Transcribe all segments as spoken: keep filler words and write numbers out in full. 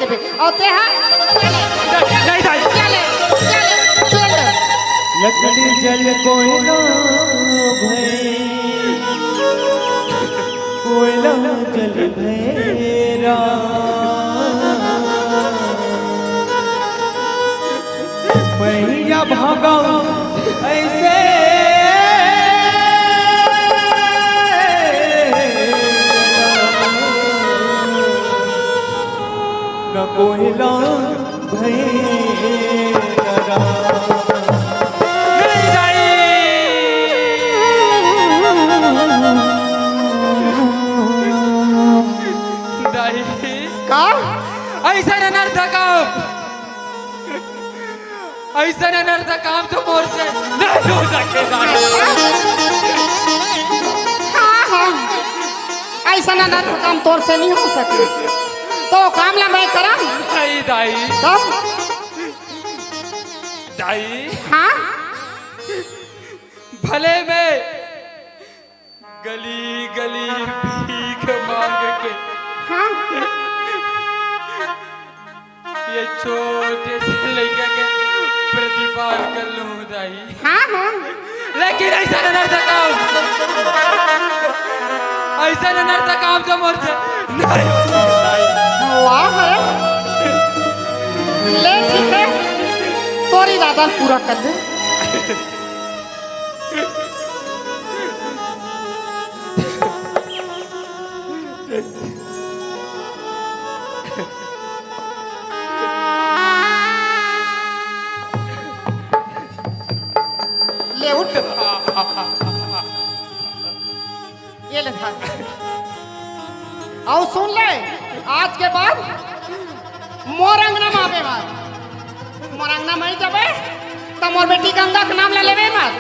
देबे। अउ ते हा, चले, नहीं दाई। चले, चले, चले। लकड़ी जल कोयला भई, कोयला जल भैरा। मैया भागा ऐसे न कोयला भैरा। नहीं दाई। दाई। का? अइसन अनर्थ काम, अइसन अनर्थ काम तो मोर से नहीं हो सके दाई। हाँ, हाँ। अइसन अनर्थ काम तोर से नहीं हो सके। तो काम ला मैं करा। नहीं दाई। तब? दाई। हाँ? भले मैं गली गली भीख मांग के हाँ। ये छोटे से लइका के प्रतिपाल कर लूं दाई। हाँ, हाँ। लेकिन अइसन अनर्थ काम, अइसन अनर्थ काम तो मोर से नहीं हो सकता है। वाह, है। ले, ठीक है, तोर इरादा पूरा कर दे। ले उठ। ये ले धर। अउ सुन ले, आज के बाद मोर अंगना म आबे मत। मोर अंगना म जबे, त मोर बेटी गंगा के नाम ला लेबे मत।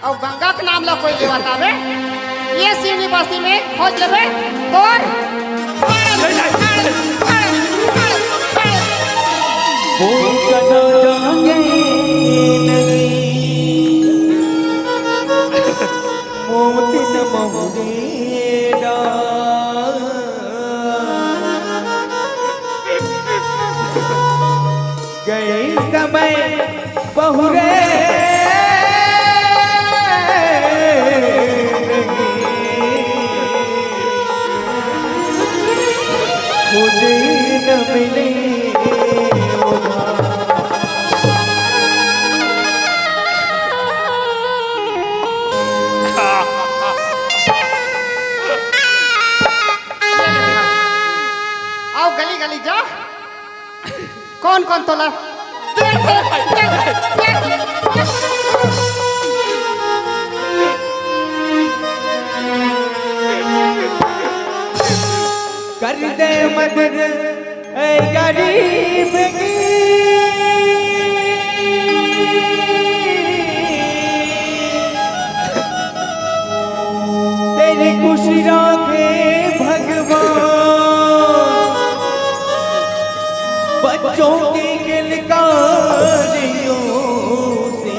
अउ गंगा के नाम ला कोई लेवत आबे, ये सिवनी बस्ती में खोज लेबे तोर। वो चना जाने लगी, मोमतिन महुरेरा। गए समय बहुरे मुझे न मिले। आओ गली गली जा। कौन कौन तोला? कर दे मदद ऐ गरीब की। तेरी खुशी राखे भगवान, बच्चों की किलकारियों से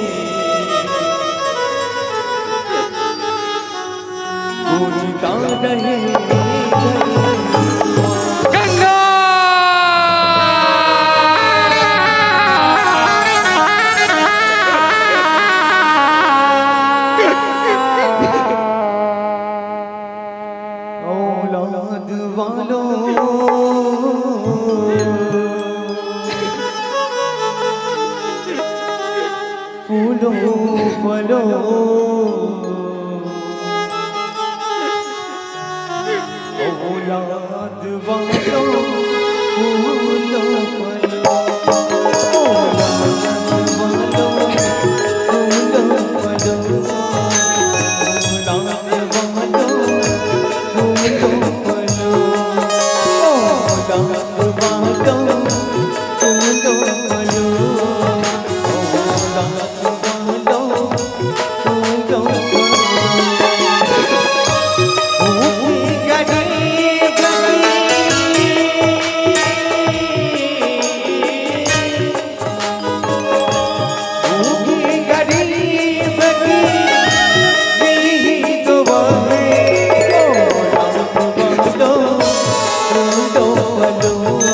गूंजता रहे। गंगा। औलाद वालों, फूलों फलों, औलाद वालों, फूलों फलों, औलाद वालों, फूलों फलों, औलाद वालों, फूलों फलों, औलाद वालों, फूलों फलों, औलाद वालों,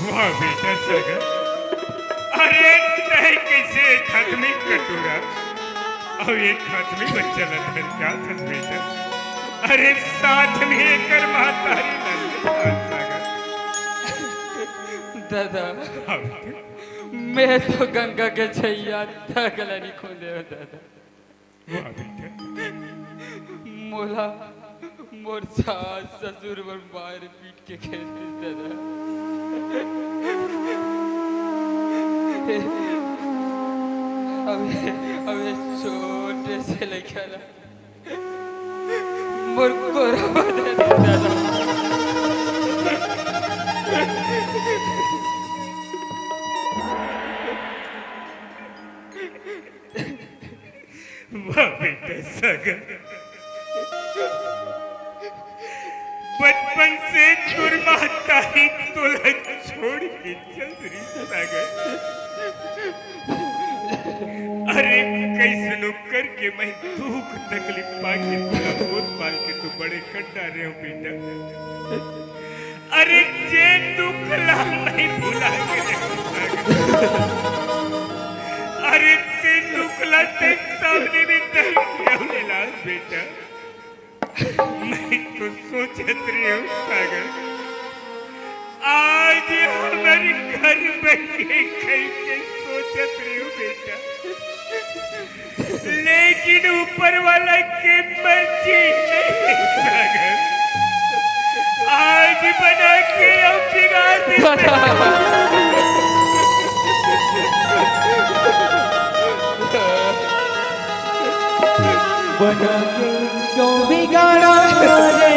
वाह बेटा सागर, अरे तैं कइसे एक हाथ में कटोरा अउ एक हाथ में बच्चा ला धर के आथस बेटा। अरे साथ में एकर महतारी ला ले आथस सागर। दादा, हाँ बेटा। मैं तो गंगा के छैया तक ला नहीं खोंदे हो दादा। वाह बेटा। मोला मोर सास ससुर बर मार पीट के खेल दिस दादा। अबे, अबे छोटे से लइका ला मोर कोरा बदे दादा। वाह बेटा सागर, बचपन से तोर महतारी तोला छोड़ के चल रही सागर। अरे कइसनो करके मैं दुख तकलीफ पाके तोला पोस पाल के तो बड़े कर डारे हंव बेटा। अरे जे दुख ला नहीं भुला के रख सकत। अरे ते दुख ला ते सामने में धर के ले लास बेटा। मैं तो सोचत रहे हंव सागर, आज हमर घर बन के कइसे सोचत रहे हंव बेटा। लेकिन ऊपर वाला के मर्जी नहीं सागर। आज बना के अब बिगाड़ दे। बना के क्यों बिगाड़ा रे?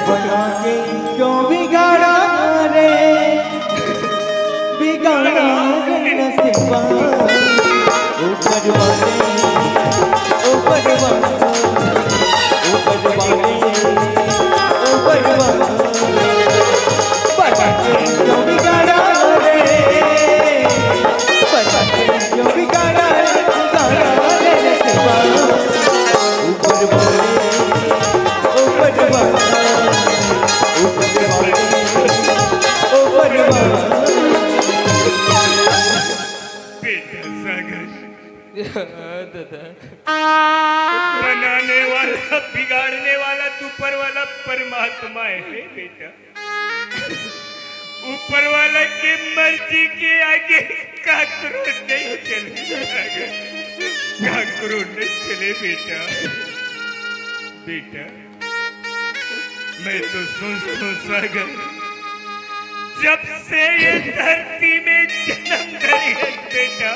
बना के क्यों बिगाड़ा रे, बिगाड़ा रे नसीबा। ऊपर वाले, ऊपर वाले, ऊपर वाले, ऊपर वाले। बना के क्यों बिगाड़ा रे, बना के क्यों बिगाड़ा रे, बिगाड़ा रे नसीबा। ऊपर वाले, ऊपर वाले, ऊपर वाले, ऊपर वाले। बेटा सागर, दादा। बनाने वाला, बिगाड़ने वाला तो ऊपर वाला परमात्मा है बेटा। ऊपर वाला के मर्जी के आगे काकरो नहीं चले सागर, काकरो नहीं चले बेटा। बेटा, मैं तो सोचता हूँ सागर, जब से ये धरती में जन्म धरे है बेटा,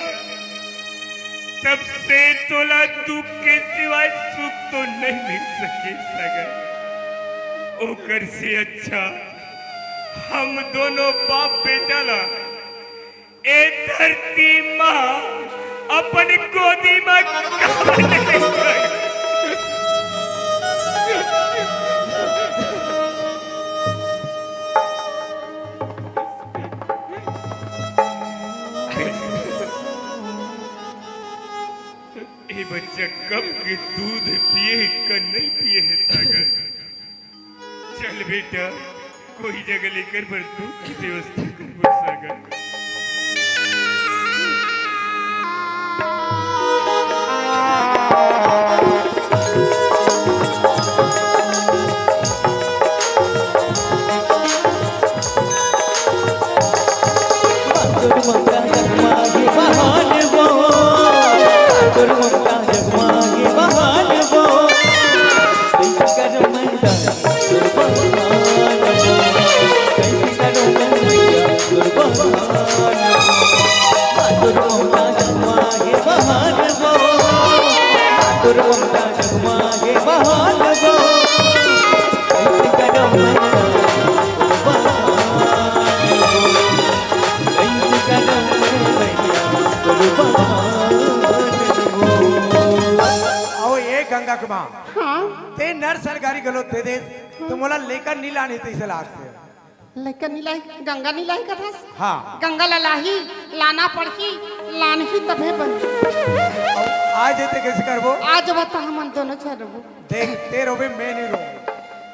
तब से तोला दुख के सिवाय सुख तो नहीं मिल सके सागर। ओकर से अच्छा हम दोनों बाप बेटा ला ए धरती माँ अपन गोदी में काबर नहीं उठाए? ए बच्चा कब के दूध पिए हे, का नहीं पिए हे सागर? चल बेटा, कोई जगह लेकर बर दूध की व्यवस्था कर बर सागर। अउ ए गंगा के माँ, हाँ। ते नरसंहार गारी घलो दे दे, त मोला लेकर नी लाने तइसे लागथे। लेकर नी लाही, गंगा नी लाही कथस? हाँ। गंगा ला लाही, लाना पड़ही, लानही तभे बनही। आज ते कैसे करबो? आज बता, हमन दोनों चलबो। देख, ते रोबे, मैं नहीं रोबो।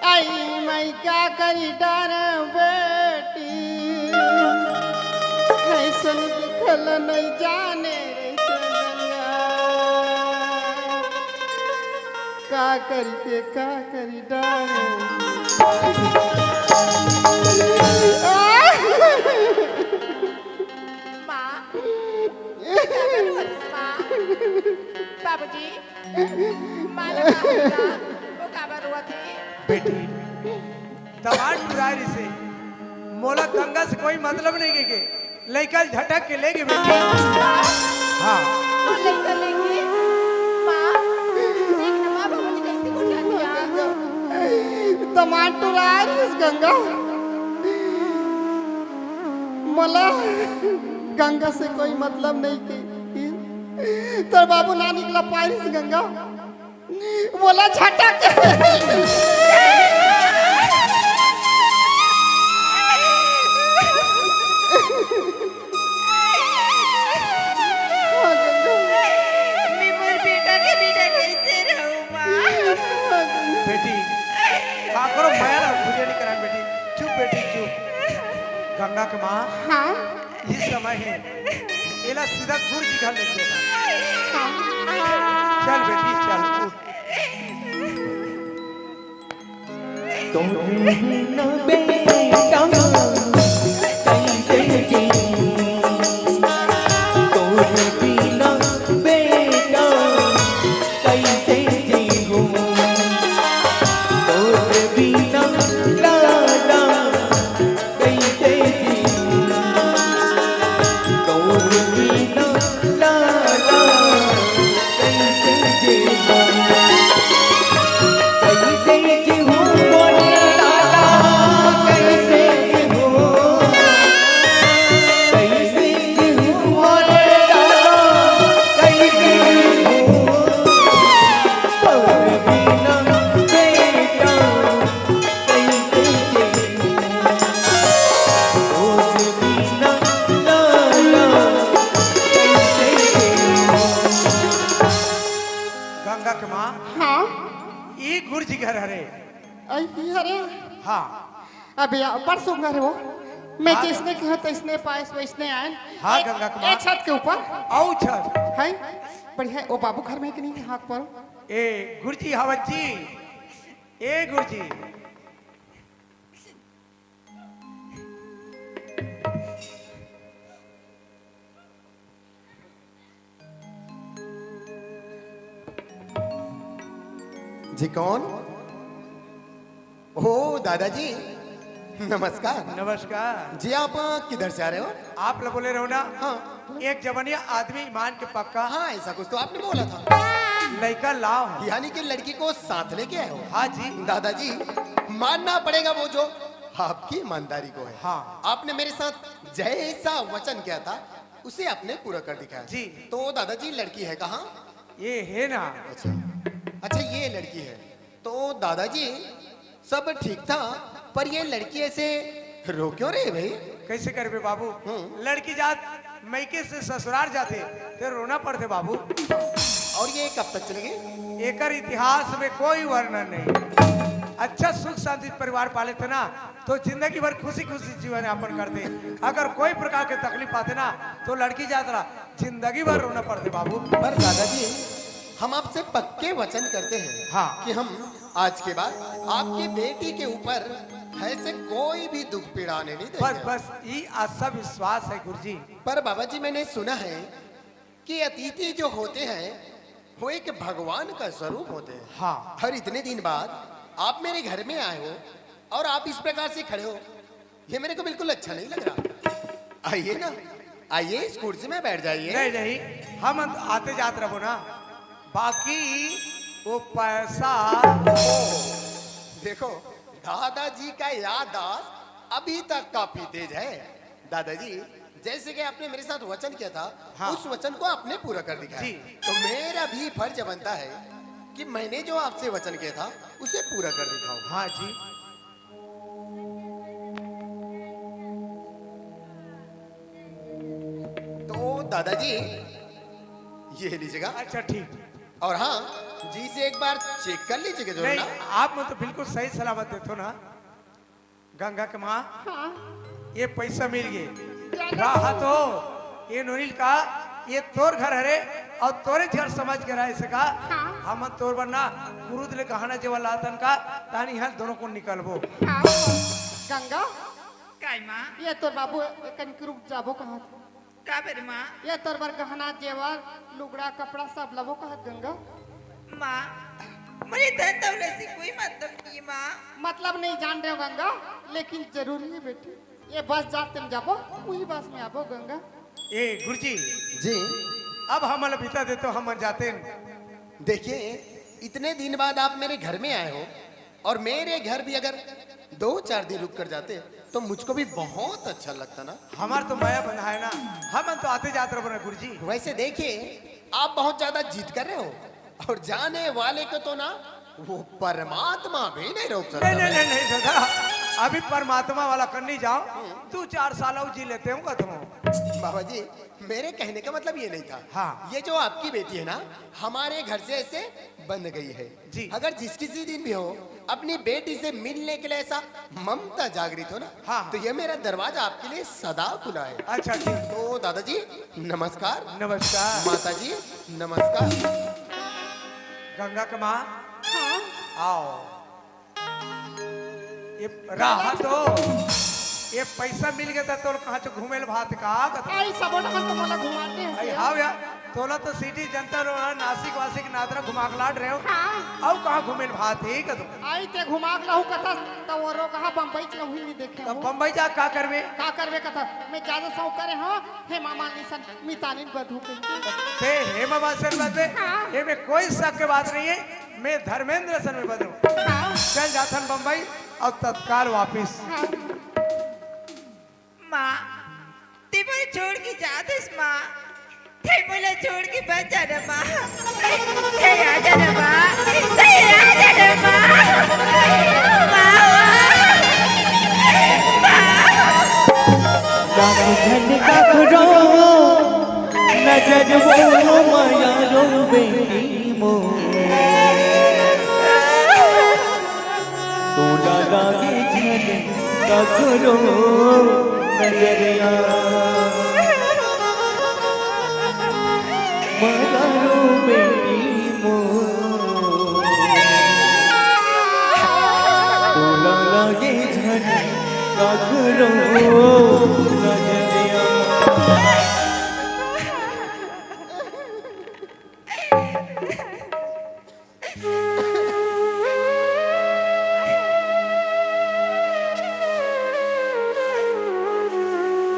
आई मैं का करी डर बेटी, ऐसन दुख ल नहीं जाने रे गंगा। का करी के का करी डर। माँ, का करू अतिस माँ? बाबूजी, माँ ला का होइस? वो काबर रोवत हे? बेटी, दमांद टुराय रिसे, मोला गंगा से कोई मतलब नहीं के, के लइका ल झटक के ले गे बेटी। हाँ। वो लइका लेके, माँ, देख ना माँ, बाबूजी कैसे को जाती है। दमांद टुराय रिस गंगा, मोला गंगा से कोई मतलब नहीं के, तोर बाबू ना निकला पारिस गंगा, मोला झटक। मैं मोर बेटा के बिना कैसे रहूं, माँ? बेटी, का करो, मया ला बुरिया नहीं करान बेटी। चुप बेटी, चुप। गंगा के माँ, हाँ? ये समय हे, एला सीधा गुरुजी घर लेके जा। हाँ। चल बेटी, चल, उठ। तोरे बिना बेटा कैसे जीऊं? तोरे बिना बेटा कैसे जीऊं? तोरे बिना लाला कैसे जीऊं? तोर बिना लाला कैसे जीऊं? कैसे जीऊं मोरे लाला, कैसे जीऊं? कैसे जीऊं मोरे लाला, कैसे जीऊं? तोर बिना बेटा गंगा के माँ, हाँ? ये गुरुजी घर हरे। अई, हरे। हाँ। अबे, बड़ सुंदर हो। मैं हाँ। जैसने कहे तैसने पाएस वैसने आएन। हाँ, ए, गंगा के ए माँ। छत के ऊपर। अउ छत। है? बढ़िया। ओ बाबू घर में कि नहीं, हाँक पर? ए गुरुजी, हावत जी। ए गुरुजी। जी, कौन? ओ, दादाजी, नमस्कार। नमस्कार। जी, आप किधर से आ रहे हो? आप लोग बोले रहो ना? हाँ। एक जवानी आदमी ईमान के पक्का। हाँ, ऐसा कुछ तो आपने बोला था। लड़का लाओ। यानी कि लड़की को साथ लेके आए हो? हाँ जी। दादाजी, मानना पड़ेगा वो जो आपकी ईमानदारी को है। हाँ। आपने मेरे साथ जैसा वचन किया था, उसे आपने पूरा कर दिखाया। जी। तो दादाजी, लड़की है कहाँ? ये है ना। अच्छा, अच्छा, ये लड़की है। तो दादाजी, सब ठीक था, पर ये लड़की ऐसे रो क्यों रही है भाई? कैसे करबे बाबू? हम्म। लड़की जात मइके से ससुरार जाथे, ते रोना पड़थे बाबू। और ये कब तक चलेगी? एकर इतिहास में कोई वर्णन नहीं। अच्छा सुख शांति परिवार पाले थे ना, तो जिंदगी भर खुशी खुशी जीवन यापन करते। अगर कोई प्रकार के तकलीफ आथे ना, तो लड़की जात ला जिंदगी भर रोना पड़थे बाबू। पर दादाजी, हम आपसे पक्के वचन करते हैं हाँ। कि हम आज के बाद आपकी बेटी के ऊपर ऐसे कोई भी दुख पीड़ा आने नहीं देंगे। बस, बस, ये आशा विश्वास है गुरुजी। पर बाबा जी, मैंने सुना है कि अतिथि जो होते हैं, वो एक भगवान का स्वरूप होते हैं। हाँ। और इतने दिन बाद आप मेरे घर में आए हो और आप इस प्रकार से खड़े हो, ये मेरे को बिल्कुल अच्छा नहीं लग रहा। आइए ना, आइए, इस कुर्सी में बैठ जाइए। नहीं, नहीं, हम अंत-, आते जात रहो ना, बाकी वो पैसा। ओ, देखो, दादाजी का याददाश्त अभी तक काफी तेज है। दादाजी, जैसे कि आपने मेरे साथ वचन किया था, हाँ। उस वचन को आपने पूरा कर दिखाया। जी। तो मेरा भी फर्ज बनता है कि मैंने जो आपसे वचन किया था, उसे पूरा कर दिखाऊं। हाँ जी। तो दादाजी, ये लीजिएगा। अच्छा, ठीक। और हाँ, जी से एक बार चेक कर लीजिएगा जरूर नहीं, ना। आप मन तो बिल्कुल सही सलामत देथो ना। गंगा के माँ, हाँ। ये पैसा मिल गे। राहत हो, ये नोनी ल का, ये तोर घर हरे अउ तोरे घर समझ के रहे से का। हाँ। हमन तोर बर ना कुरुद ले गहना जेवर लातन का, तानी हल दोनों को निकलबो। हाँ। गंगा, काय माँ? ये तोर बाबू एकन के रुक जाबो कहा था। का बेर माँ? ये तोर बर गहना जेवर, लुगड़ा कपड़ा सब लबो कहत गंगा। माँ, मुझे धन दौलत से कोई मतलब नहीं है माँ। मतलब नहीं जान रहे हो गंगा, लेकिन जरूरी है बेटी। ये बस जाते में जाबो, वही बस में आबो गंगा। ए गुरुजी, जी। अब हमन ल बिता दे तो हमन जाते हैं। देखिए, इतने दिन बाद आप मेरे घर में आए हो और मेरे घर भी अगर दो चार दिन रुक कर जाते तो मुझको भी बहुत अच्छा लगता ना। हमार तो मया बंधा है ना, हमन तो आते जात रहो ना गुरुजी। वैसे देखिए, आप बहुत ज्यादा जिद कर रहे हो और जाने वाले को तो ना वो परमात्मा भी नहीं रोक सकता नहीं, नहीं, भाई। नहीं, नहीं दादा, अभी परमात्मा वाला कर नहीं जाओ। हम्म। दो चार साल और जी लेते हूँ कथमो। बाबा जी, मेरे कहने का मतलब ये नहीं था। हाँ। ये जो आपकी बेटी है ना, हमारे घर से ऐसे बंध गई है। जी। अगर जिस किसी दिन भी हो, अपनी बेटी से मिलने के लिए ऐसा ममता जागृत हो ना, हाँ। तो ये मेरा दरवाजा आपके लिए सदा खुला है। अच्छा, ठीक। तो दादाजी, नमस्कार। नमस्कार। माता जी, नमस्कार। गंगा के माँ, हाँ। आओ। ये राहत हो, ये पैसा मिल गया था तोर कहाँ चो घूमे ल भात का कथो। आई सबो डहर तो मोला घुमाते हैं आई सिया। हाव यार, तोला तो सिटी जनता रो नासिक वासिक नादरा घुमा के लाड रहे हो। हाँ। अउ कहाँ घूमे ल भात ही कथो। आई ते घुमा के लाहू कथा, तो वो रो कहा बम्बई चलो ही नहीं देखे तब हो। बम्बई जा का करबे? का करबे कथा, मैं ज्यादा शौक करे हाँ, हे मामा निसन मितानिन बधू के। ते हे मामा से बदे, हाँ। ये में कोई शक के बात नहीं है। मैं धर्मेंद्र सन में बदलूं। हाँ। चल जाथन बम्बई अउ तत्काल वापिस। हाँ। माँ, ते मोला छोड़ के जाथस माँ, ते मोला छोड़ के मत जाना माँ, ते आ जाना माँ, ते आ जाना माँ। माँ, माँ, माँ। लाख झन ककरो नजर वो मया रो बेटी मोर। तोला लागे झन ककरो नजरिया। मया रो बेटी मोर। तोला लागे झन ककरो नजरिया।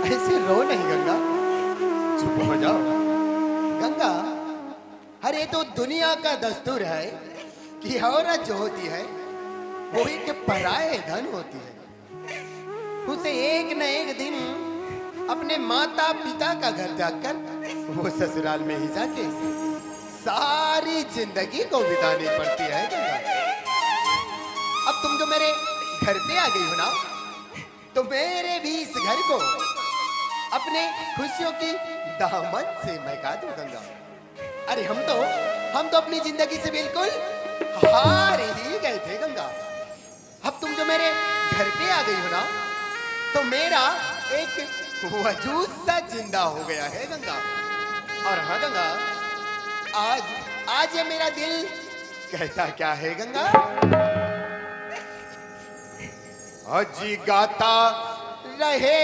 ऐसे रो नहीं गंगा, चुप हो जाओ। गंगा, अरे ये तो दुनिया का दस्तूर है कि औरत जो होती है वो एक पराए धन होती है। उसे एक न एक दिन अपने माता पिता का घर त्याग कर वो ससुराल में ही जाके सारी जिंदगी को बितानी पड़ती है गंगा। अब तुम जो मेरे घर पे आ गई हो ना, तो मेरे भी इस घर को अपने खुशियों की दामन से महका दो गंगा। अरे हम तो, हम तो अपनी जिंदगी से बिल्कुल हार ही गए थे गंगा। अब तुम जो मेरे घर पे आ गई हो ना, तो मेरा एक वजूद सा जिंदा हो गया है गंगा। और हाँ गंगा, आज, आज ये मेरा दिल कहता क्या है गंगा? अजी गाता रहे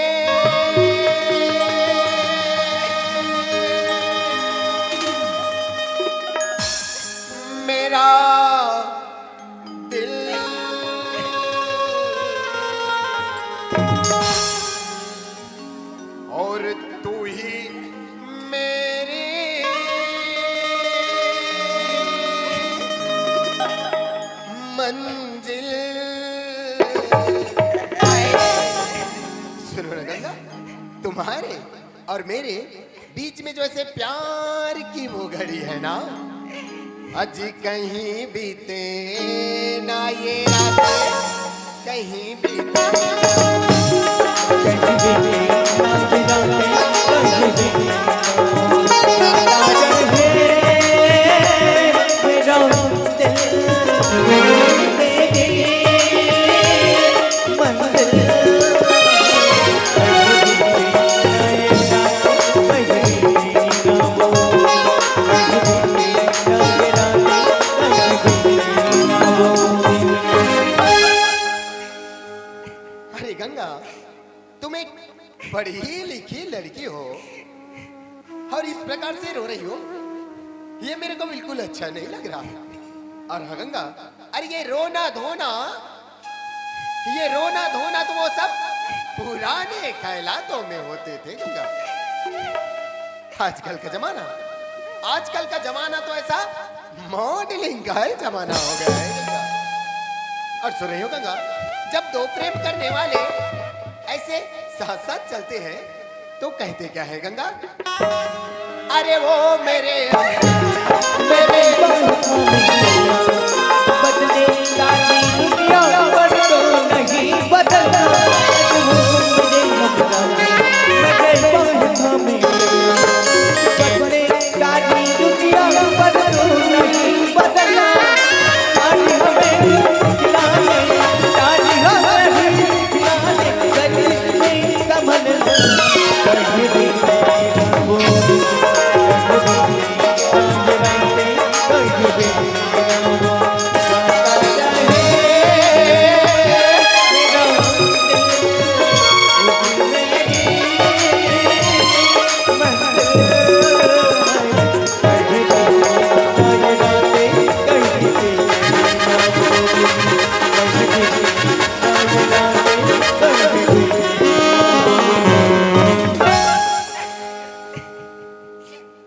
मेरा दिल और तू ही मेरी मंजिल। सुनो ना गंगा, तुम्हारे और मेरे बीच में जो ऐसे प्यार की वो घड़ी है ना, अजी कहीं बीते ना ये रात, कहीं बीते ना। कहीं बीते ना ये रात, कहीं बीते ना। गंगा, तुम एक पढ़ी लिखी लड़की हो और इस प्रकार से रो रही हो, ये मेरे को बिल्कुल अच्छा नहीं लग रहा। और हाँ गंगा, अरे ये रोना धोना, ये रोना धोना तो वो सब पुराने ख्यालातों में होते थे गंगा। आजकल का जमाना, आजकल का जमाना तो ऐसा मॉडलिंग का ही जमाना हो गया है गंगा। और सुन रही हो गंगा, जब दो प्रेम करने वाले ऐसे साथ साथ चलते हैं तो कहते क्या है गंगा? अरे वो मेरे, मेरे बदले सारी दुनिया पर तो नहीं बदलना।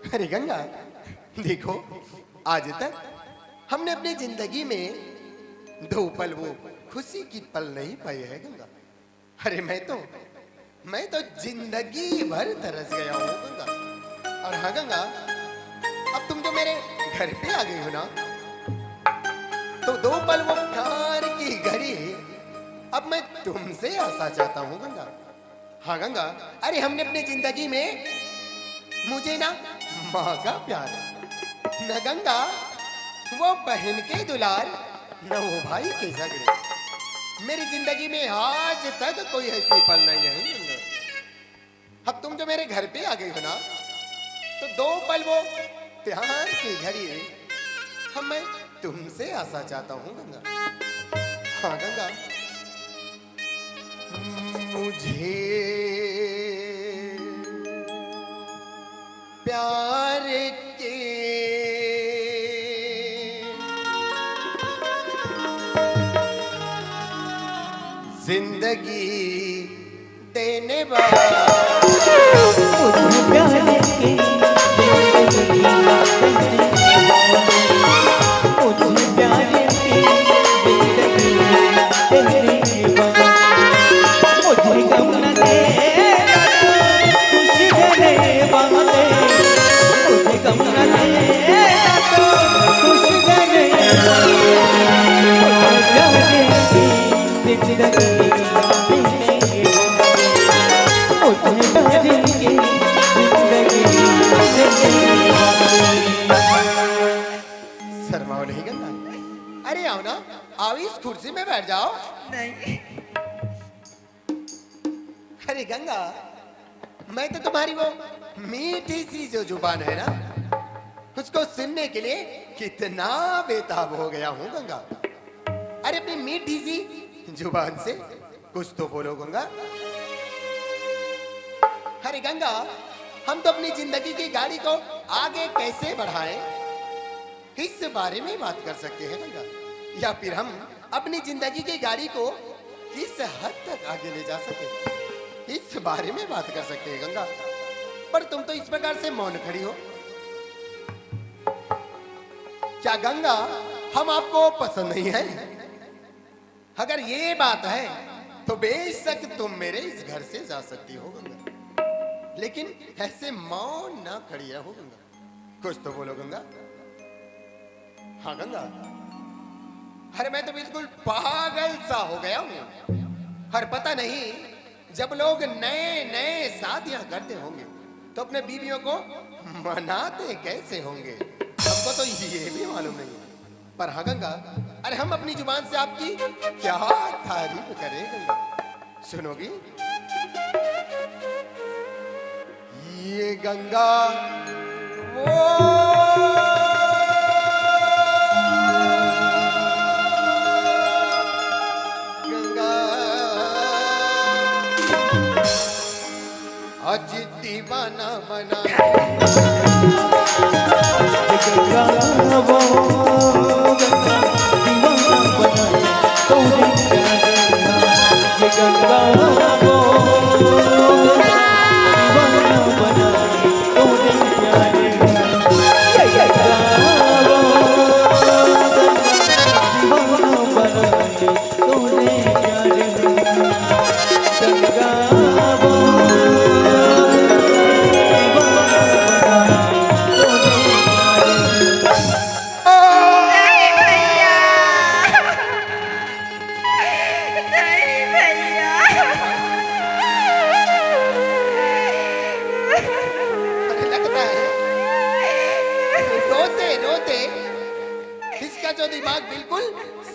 अरे गंगा, देखो, आज तक हमने अपनी जिंदगी में दो पल वो खुशी की पल नहीं पाई है गंगा। अरे मैं तो, मैं तो जिंदगी भर तरस गया हूँ गंगा। और हाँ गंगा, अब तुम जो मेरे घर पे आ गई हो ना, तो दो पल वो प्यार की घड़ी अब मैं तुमसे आसा चाहता हूँ गंगा। हाँ गंगा, अरे हमने अपनी जिंदगी में, मुझे ना माँ का प्यार, न गंगा वो बहन के दुलार, न वो भाई के झगड़े। मेरी जिंदगी में आज तक कोई ऐसी पल नहीं है गंगा। अब तुम जो मेरे घर पे आ गई हो ना, तो दो पल वो प्यार की घड़ी हम मैं तुमसे आसा चाहता हूँ गंगा। हाँ गंगा, मुझे प्यार के जिंदगी देने वाला, मुझे प्यार की जिंदगी देने वाला, मुझे प्यार की जिंदगी देने वाला, मुझे गम न दे, खुशी देने वाले, मुझे गम न दे, खुशी देने वाले, मुझे प्यार की जिंदगी देने वाले, मुझे प्यार की जिंदगी देने वाले। शर्माओ नहीं गंगा, अरे आओ ना, आओ इस कुर्सी में बैठ जाओ। नहीं। अरे गंगा, मैं तो तुम्हारी वो मीठी सी जो जुबान है ना, उसको सुनने के लिए कितना बेताब हो गया हूँ गंगा। अरे अपनी मीठी सी जुबान से कुछ तो बोलो गंगा। अरे गंगा, हम तो अपनी जिंदगी की गाड़ी को आगे कैसे बढ़ाएं, इस बारे में बात कर सकते हैं गंगा। या फिर हम अपनी जिंदगी की गाड़ी को किस हद तक आगे ले जा सके, इस बारे में बात कर सकते हैं गंगा। पर तुम तो इस प्रकार से मौन खड़ी हो। क्या गंगा, हम आपको पसंद नहीं है? अगर ये बात है तो बेशक तुम मेरे इस घर से जा सकती हो गंगा, लेकिन ऐसे मौन ना खड़ी रहो गंगा। कुछ तो बोलो गंगा। हाँ गंगा, अरे मैं तो बिल्कुल पागल सा हो गया हूँ। हर पता नहीं, जब लोग नए नए शादियां करते होंगे तो अपने बीवियों को मनाते कैसे होंगे, हमको तो ये भी मालूम नहीं है। पर हाँ गंगा, अरे हम अपनी जुबान से आपकी क्या तारीफ करें गंगा। सुनोगी? ये गंगा, वो गंगा, ना बनाए। ये गंगा वो, गंगा दीवाना बनाए, तूने क्या देखा? ये गंगा वो, गंगा दीवाना बनाए, तूने क्या देखा? ये गंगा वो, गंगा दीवाना बनाए, तूने क्या देखा? गंगा वो, गंगा दीवाना बनाए, तूने क्या देखा? नहीं भैया, नहीं भैया। अरे लगता है रोते रोते इसका जो दिमाग बिल्कुल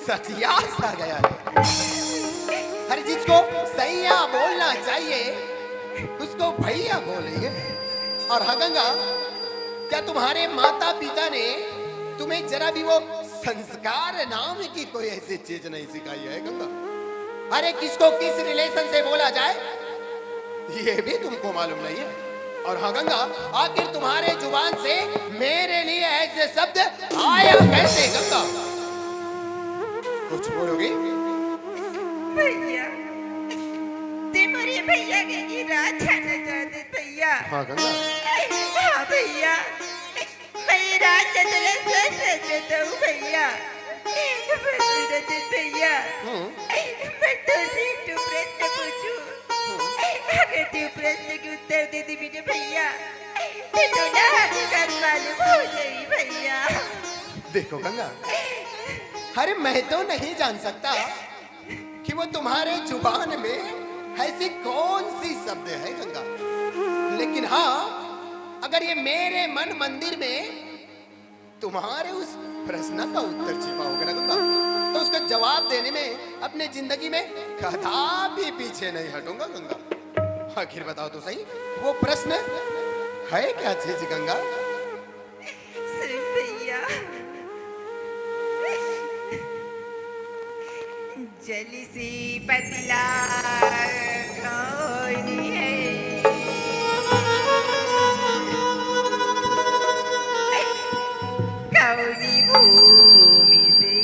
सठिया सा गया है। अरे जिसको सैया बोलना चाहिए उसको भैया बोल रही है। और हाँ गंगा, क्या तुम्हारे माता पिता ने तुम्हें जरा भी वो संस्कार नाम की कोई ऐसी चीज नहीं सिखाई है गंगा? अरे किसको किस रिलेशन से बोला जाए ये भी तुमको मालूम नहीं है। और हाँ गंगा, आखिर तुम्हारे जुबान से मेरे लिए ऐसे शब्द आया कैसे गंगा? कुछ बोलोगी? भैया, ते मोरे भैया के गिरा छाने जाते भैया। हाँ गंगा। हाँ भैया, मैं ये राज चले सच सच बताऊं भैया। एक बार सूरज भैया, हम्म। मैं तुझसे एक ठो प्रश्न पूछूं? अगर तू प्रश्न के उत्तर दे दे मेरे भैया, तो तोला हकीकत मालूम हो जाई भैया। देखो गंगा, अरे मैं तो नहीं जान सकता कि वो तुम्हारे जुबान में ऐसी कौन सी शब्द है गंगा, लेकिन हाँ, अगर ये मेरे मन मंदिर में तुम्हारे उस प्रश्न का उत्तर छिपा होगा ना गंगा, तो उसका जवाब देने में अपने जिंदगी में कदापि पीछे नहीं हटूंगा गंगा। आखिर बताओ तो सही, वो प्रश्न है क्या चीज गंगा? सुन भैया, जल से पतला कौन है? कौन भूमि से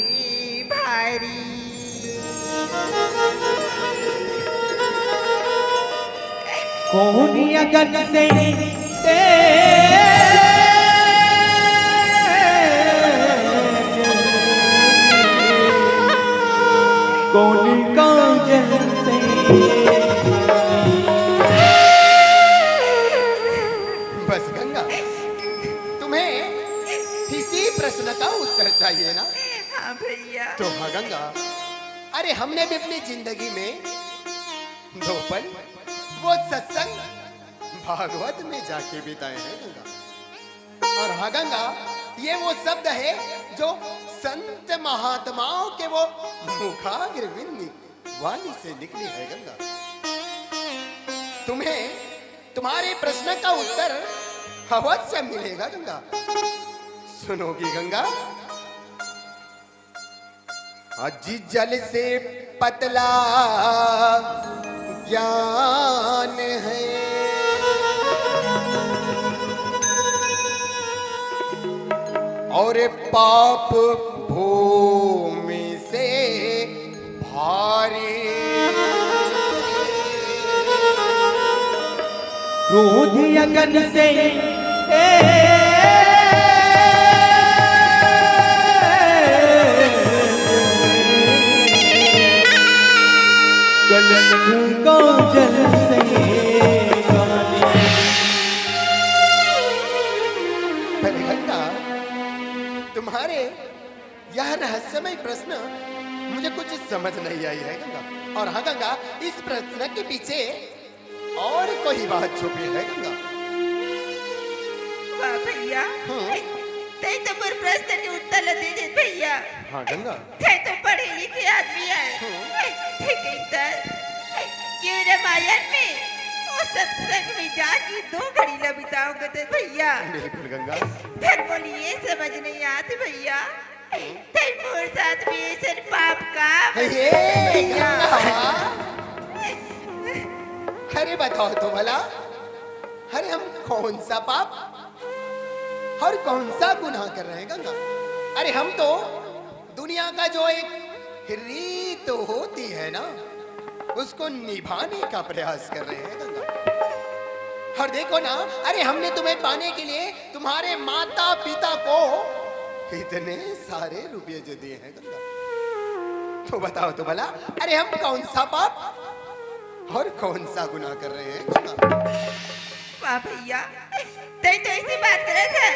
भारी? कौन अगन से तेज, कौन काजल से। बस गंगा, तुम्हें इसी प्रश्न का उत्तर चाहिए ना? हाँ भैया। तो हाँ गंगा, अरे हमने भी अपनी जिंदगी में दो पल वो सत्संग भागवत में जाके बिताए हैं गंगा। और हाँ गंगा, ये वो शब्द है जो संत महात्माओं के वो मुखाग्र में नि-, वाणी से निकली है गंगा। तुम्हें तुम्हारे प्रश्न का उत्तर अवश्य मिलेगा गंगा। सुनोगी गंगा? अजी जल से पतला ज्ञान है और पाप भूमि से भारी। क्रोध अगन से, ए, कलंक काजल से। पहले घंटा तुम्हारे यह रहस्यमय प्रश्न मुझे कुछ समझ नहीं आई है गंगा। और हाँ गंगा, इस प्रश्न के पीछे और कोई बात छुपी है गंगा? वाह भैया, हम्म। तै तो मोर प्रश्न के उत्तर ल दे दे भैया। हाँ गंगा। तै तो पढ़े लिखे आदमी है। हम्म। तै कहिथस कि रामायण में वो सत्संग में जाके दो घड़ी ल बिताओ कहिथस भैया। बिल्कुल गंगा। फिर बोली ये समझ नहीं आती भैया। तै मोर साथ में ऐसन पाप का हे, हे, भैया। गंगा। अरे बताओ तो भला, अरे हम कौन सा पाप और कौन सा गुनाह कर रहे हैं गंगा? अरे हम तो दुनिया का जो एक रीत होती है ना, उसको निभाने का प्रयास कर रहे हैं गंगा। और देखो ना, अरे हमने तुम्हें पाने के लिए तुम्हारे माता पिता को इतने सारे रुपये जो दिए हैं गंगा। तो बताओ तो भला, अरे हम कौन सा पाप और कौन सा गुनाह कर रहे हैं गंगा? वाह भैया, तैं तो ऐसी बात करत है,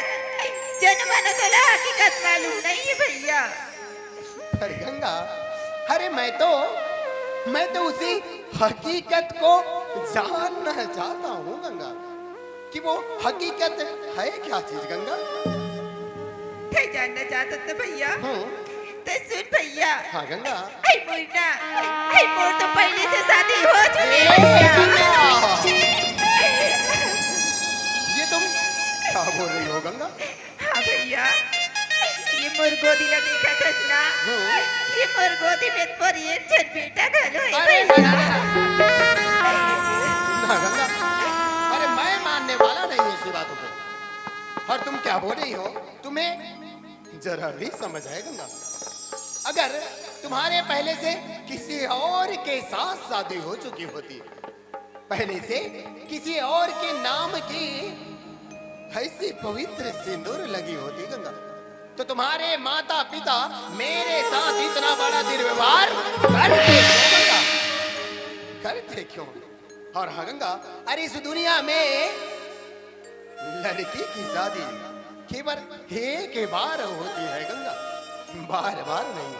जन मानो तोला हकीकत मालूम नहीं है भैया। पर गंगा, अरे मैं तो, मैं तो उसी हकीकत को जानना चाहता हूँ गंगा, कि वो हकीकत है क्या चीज गंगा? तैं जानना चाहत है भैया? हम्म। तैं सुन भैया। हाँ गंगा। ऐ मोर ना, ऐ मोर तो पहले से शादी हो चुकी ए, है भैया। गंगा! ये तुम क्या बोल रही हो गंगा? हाँ भैया, ये मोर गोदी ला देखत हस ना, हम्म। ये मोर गोदी में तोर एक झन बेटा घलो है अरे भैया। ना, ना, ना। ना गंगा, अरे मैं मानने वाला नहीं हूँ ऐसी बातों को। और तुम क्या बोल रही हो, तुम्हें जरा भी समझ आए गंगा? अगर तुम्हारे पहले से किसी और के साथ शादी हो चुकी होती, पहले से किसी और के नाम की ऐसी पवित्र सिंदूर लगी होती गंगा, तो तुम्हारे माता पिता मेरे साथ इतना बड़ा दुर्व्यवहार करते क्यों गंगा? करते क्यों? और हाँ गंगा, अरे इस दुनिया में लड़की की शादी केवल एक बार होती है गंगा, बार बार नहीं।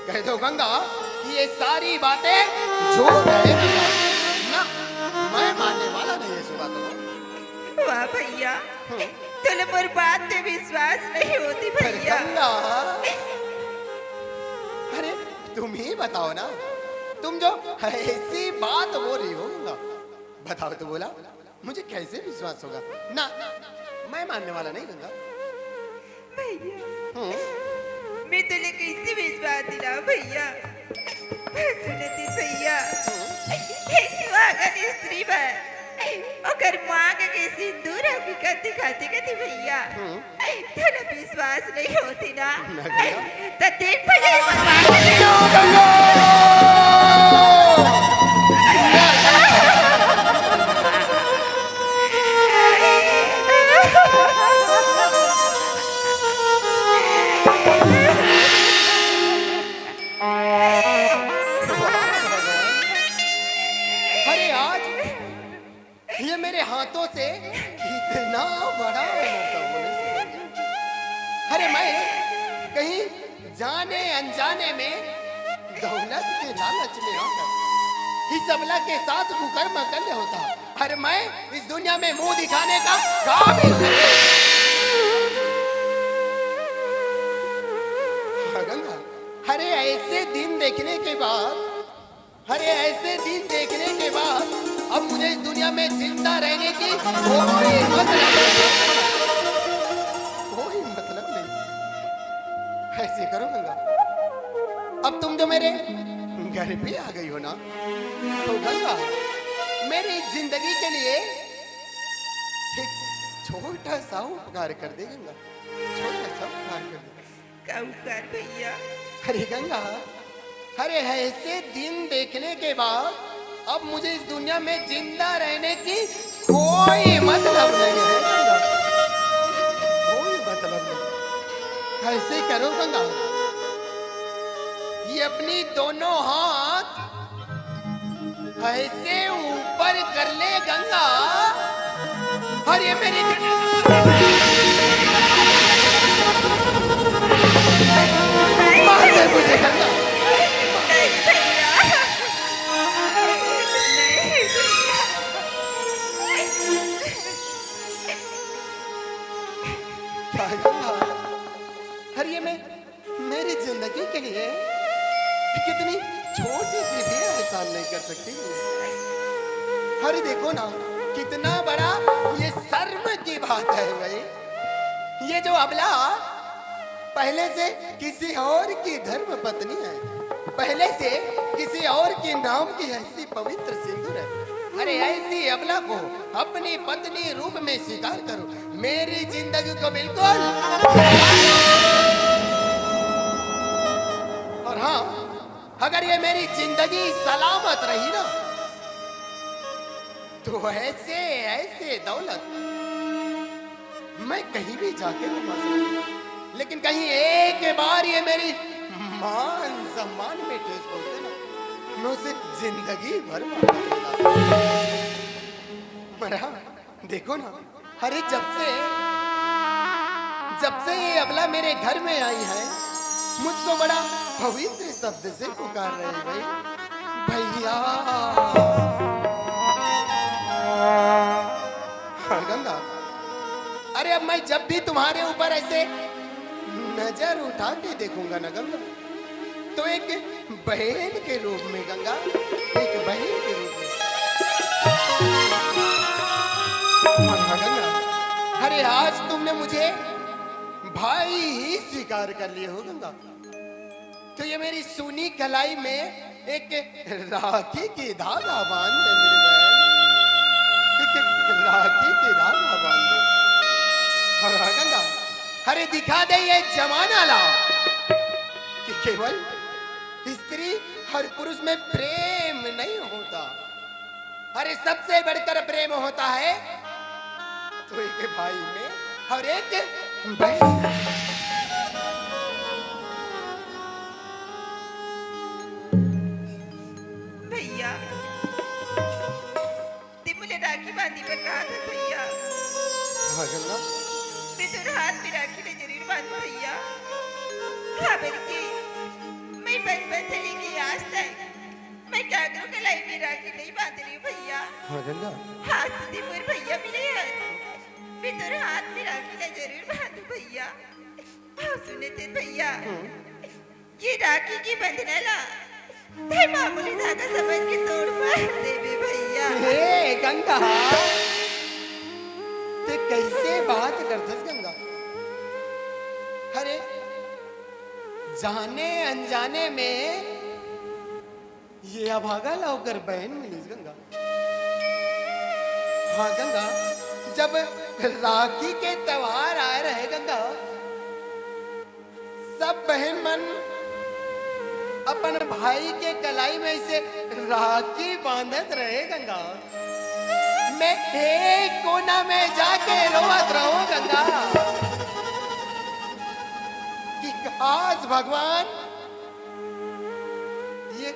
कह दो गंगा कि ये सारी बातें झूठ है गंगा। ना, मैं मानने वाला नहीं ऐसी बातों को। वाह भैया, तोला मोर बात पे विश्वास नहीं होती अरे भैया। गंगा, अरे तुम ही बताओ ना, तुम जो ऐसी बात बोल रही हो गंगा, बताओ तो बोला, मुझे कैसे विश्वास होगा? ना, मैं मानने वाला नहीं गंगा। भैया, हम्म। मैं तोला कैसे विश्वास दिलाऊं भैया? सुनती भैया, एक सुहागन स्त्री बा, ओकर मांग के सिंदूर हकीकत दिखाती कथी भैया। हम्म। तोला विश्वास नहीं होती ना, ना भैया। तो देख भैया, एक बार मांग के अरे आज ये मेरे हाथों से इतना बड़ा अनर्थ होने से, अरे मैं कहीं जाने अनजाने में दौलत के लालच में आकर इस अबला के साथ कुकर्म कर लिया होता, अरे मैं इस दुनिया में मुंह दिखाने का काबिल नहीं। हाँ गंगा, अरे ऐसे दिन देखने के बाद, अरे ऐसे दिन देखने के बाद अब मुझे इस दुनिया में जिंदा रहने की कोई मतलब नहीं, कोई मतलब नहीं। ऐसे करो गंगा, अब तुम जो मेरे घर पे आ गई हो ना, तो गंगा मेरी जिंदगी के लिए एक छोटा सा उपकार कर दे गंगा, छोटा सा उपकार कर दे। का उपकार भैया? अरे गंगा, अरे ऐसे दिन देखने के बाद अब मुझे इस दुनिया में जिंदा रहने की कोई मतलब नहीं है गंगा, कोई मतलब नहीं। ऐसे करो गंगा, ये अपनी दोनों हाथ ऐसे ऊपर कर ले गंगा, और ये मेरी मार दे मुझे गंगा। नहीं भैया, नहीं भैया। क्या गंगा? अरे ये मैं मेरी जिंदगी के लिए कितनी छोटी सी भी एहसान नहीं कर सकती। अरे देखो ना, कितना बड़ा ये शर्म की बात है भाई। ये जो अबला पहले से किसी और की धर्म पत्नी है, पहले से किसी और के नाम की ऐसी पवित्र सिंदूर है, अरे, ऐसी अबला को अपनी पत्नी रूप में स्वीकार करो, मेरी जिंदगी को बिल्कुल। और हाँ, अगर ये मेरी जिंदगी सलामत रही ना, तो ऐसे ऐसे दौलत मैं कहीं भी जाके कमा सकता हूँ, लेकिन कहीं एक बार ये मेरी मान सम्मान में ठेस पहुंचे ना, मैं उसे जिंदगी भर माफ नहीं करता। पर हाँ, देखो ना, अरे, जब से जब से ये अबला मेरे घर में आई है, मुझको बड़ा पवित्र शब्द से पुकार रही है भाई, भैया। हाँ गंगा, अरे, अब मैं जब भी तुम्हारे ऊपर ऐसे नजर उठा के देखूंगा ना गंगा, तो एक बहन के रूप में गंगा, एक बहन के रूप में। हाँ गंगा, अरे, आज तुमने मुझे भाई ही स्वीकार कर लिए हो गंगा, तो ये मेरी सूनी कलाई में एक राखी की धागा बांध दे मेरी बहन, एक राखी की धागा बांध दे। हाँ गंगा, अरे, दिखा दे ये जमाना ला कि केवल स्त्री और पुरुष में प्रेम नहीं होता, अरे, सबसे बढ़कर प्रेम होता है तो एक भाई में और एक बहन। भैया, ते मोला राखी बांधी बर कहा था भैया। हाँ गंगा। मैं तोर हाथ में राखी ले जरूर बांधू भैया। काबर कि मैं बचपन से लेके आज तक मैं काकरो कलाई में राखी नहीं बांध रही हूँ भैया। हाँ गंगा। आज ते मोर भैया मिले हैं, मैं तोर हाथ में राखी ले जरूर बांधू भैया। हाँ, सुने ते भैया, ये राखी के बंधना ला ते मामूली धागा समझ के तोड़ मत देबे भैया। हे गंगा, ते कैसे बात करथस गंगा? अरे, जाने अनजाने में ये अभागा ला ओकर बहन मिलिस गंगा। हाँ गंगा, जब राखी के त्योहार आए रहे गंगा, सब बहन मन अपन भाई के कलाई में से राखी बांधत रहे गंगा। मैं एक कोना में जाके रोवत रहूं गंगा कि आज भगवान ये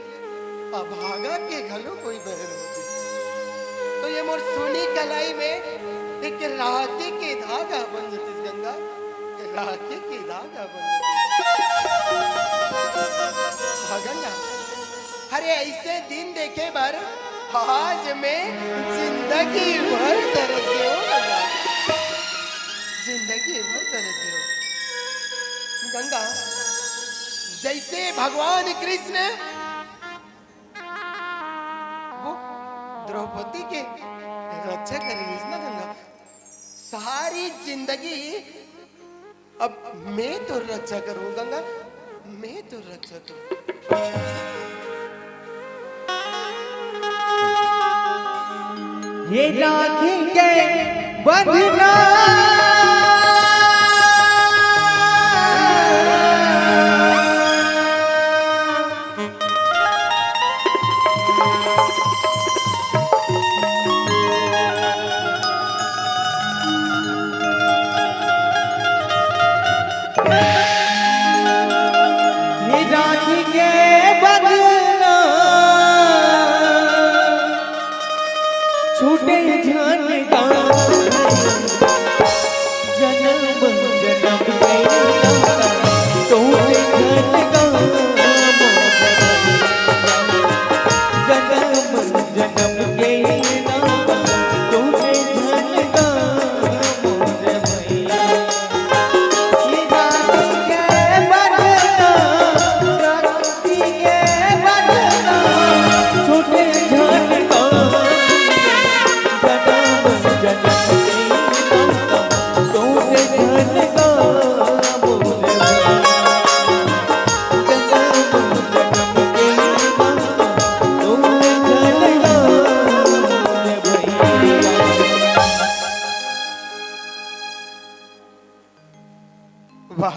अभागा के घलो कोई बहन होती, तो ये मोर सोनी कलाई में एक राखी के धागा बन जतिस गंगा, राखी के धागा बन जतिस। हाँ गंगा, अरे ऐसे दिन देखे बर आज मैं जिंदगी भर तरस गयो गंगा, जिंदगी भर तरस गयो गंगा। जैसे भगवान कृष्ण वो द्रौपदी के रक्षा करिस ना गंगा, सारी जिंदगी अब मैं तोर रक्षा करूं गंगा, मैं तोर रक्षा करूं। ये राखी के बंधना राखी के बंधना छूटे झन गाँव। जन्म जन्म के नाता टूटे झन गाँव। जन्म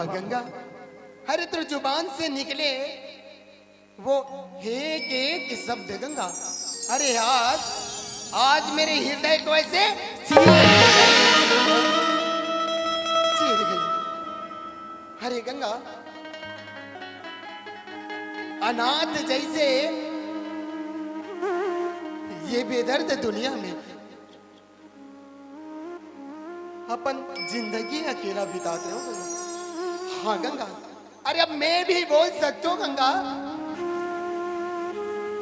गंगा, अरे तोर जुबान से निकले वो एक एक शब्द गंगा, अरे आज, आज मेरे हृदय को ऐसे चीर, चीर गई। अरे गंगा, अनाथ जैसे ये बेदर्द दुनिया में अपन जिंदगी अकेला बिताते हो गंगा। हाँ गंगा, अरे अब मैं भी बोल सकता हूँ गंगा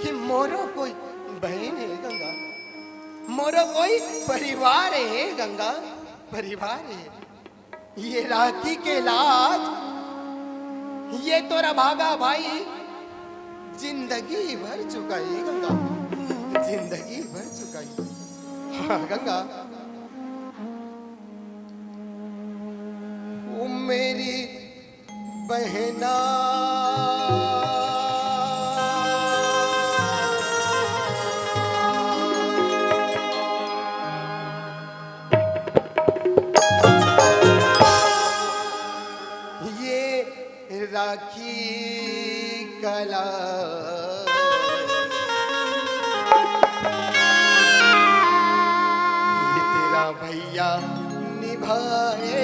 कि मोरो कोई बहन है गंगा, मोरो कोई परिवार है गंगा, परिवार है। ये राखी के लाज, ये तोर अभागा भाई जिंदगी भर चुकाही गंगा, जिंदगी भर चुकाही। हाँ गंगा, वो मेरी बहना, ये राखी कला, ये तेरा भैया निभाए।